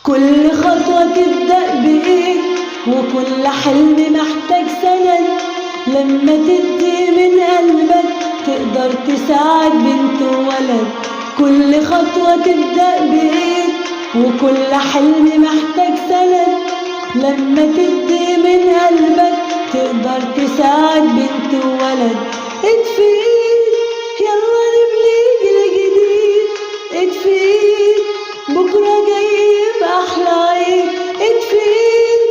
كل خطوة تبدأ بإيد، وكل حلم محتاج سند. لما تدي من قلبك تقدر تساعد بنت وولد. كل خطوة تبدأ بإيد، وكل حلم محتاج سند. لما تدي من قلبك تقدر تساعد بنت وولد. ايد في ايد يلا نبني جيل جديد، ايد في ايد بكرة جاي يبقى أحلى عيد. ايد في ايد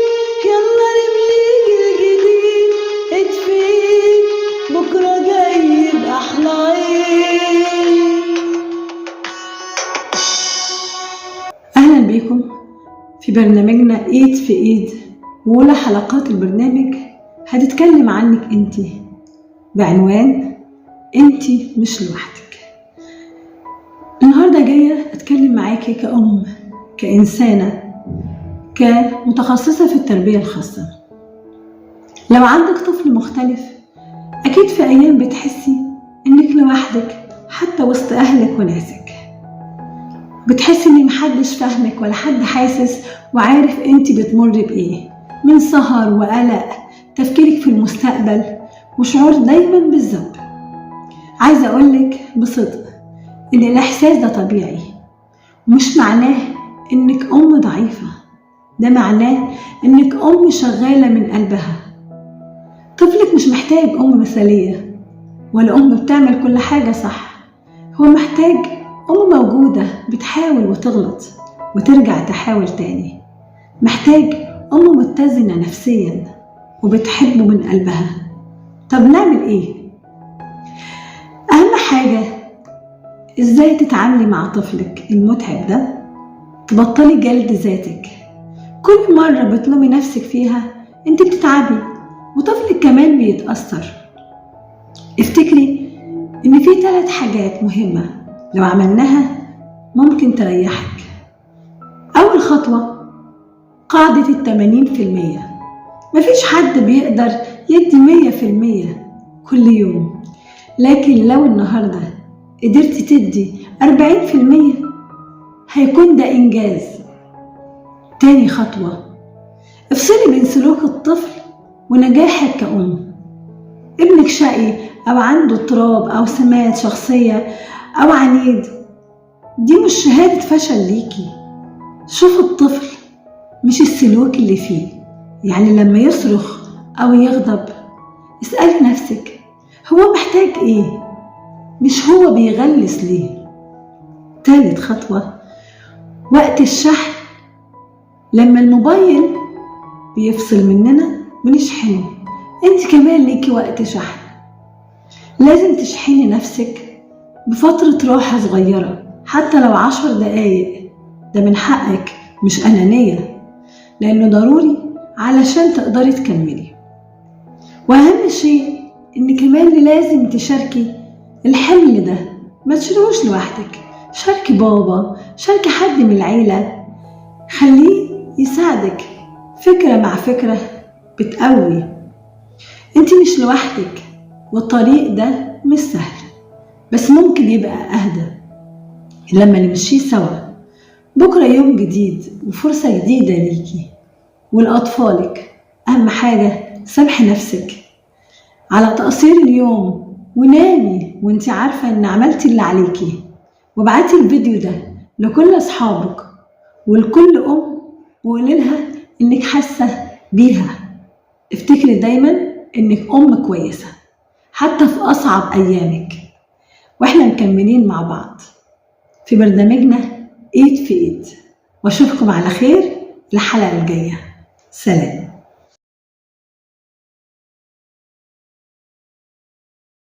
يلا نبني جيل جديد، ايد في ايد بكرة جاي يبقى أحلى عيد. أهلا بيكم في برنامجنا إيد في إيد، وأولى حلقات البرنامج هتتكلم عنك أنتي بعنوان أنتي مش لوحدك. النهاردة جاية أتكلم معاكي كأم، كإنسانة، كمتخصصة في التربية الخاصة. لو عندك طفل مختلف أكيد في أيام بتحسي إنك لوحدك حتى وسط أهلك وناسك، بتحسي إن محدش فاهمك ولا حد حاسس وعارف أنت بتمر بإيه من سهر وقلق، تفكيرك في المستقبل، وشعور دايما بالذنب. عايزة أقولك بصدق إن الإحساس ده طبيعي، ومش معناه إنك أم ضعيفة، ده معناه إنك أم شغالة من قلبها. طفلك مش محتاج أم مثالية ولا أم بتعمل كل حاجة صح، هو محتاج أم موجودة بتحاول وتغلط وترجع تحاول تاني، محتاج أم متزنة نفسيا وبتحبه من قلبها. طب نعمل إيه؟ أهم حاجة إزاي تتعاملي مع طفلك المتعب ده، تبطلي جلد ذاتك. كل مرة بتلومي نفسك فيها انت بتتعبي وطفلك كمان بيتأثر. افتكري ان في 3 حاجات مهمة لو عملناها ممكن تريحك. أول خطوة قاعدة 80%. مفيش حد بيقدر يدي 100% كل يوم، لكن لو النهاردة قدرتي تدي 40% هيكون ده إنجاز. تاني خطوة، افصلي بين سلوك الطفل ونجاحك كأم. ابنك شقي أو عنده اضطراب أو سمات شخصية أو عنيد، دي مش شهادة فشل ليكي. شوف الطفل مش السلوك اللي فيه، يعني لما يصرخ أو يغضب اسألي نفسك هو محتاج إيه، مش هو بيغلس ليه. تالت خطوة، وقت الشحن. لما الموبايل بيفصل مننا بنشحنه، انت كمان ليكي وقت شحن. لازم تشحني نفسك بفترة راحة صغيرة حتى لو 10 دقايق، ده من حقك مش أنانية، لأنه ضروري علشان تقدري تكملي. وأهم شيء إن كمان لازم تشاركي الحمل ده، ما تشيلهوش لوحدك. شاركي بابا، شاركي حد من العيلة، خليه يساعدك. فكرة مع فكرة بتقوي. انت مش لوحدك، والطريق ده مش سهل بس ممكن يبقى أهدى لما نمشيه سوا. بكرة يوم جديد وفرصة جديدة ليكي ولأطفالك. أهم حاجة سامحي نفسك على تقصير اليوم، ونامي وانت عارفة ان عملتي اللي عليكي. وابعتي الفيديو ده لكل أصحابك ولكل أم وقولي لها انك حاسة بيها. افتكري دايما انك أم كويسة حتى في أصعب أيامك. واحنا مكملين مع بعض في برنامجنا إيد في إيد، واشوفكم على خير الحلقة الجاية. سلام.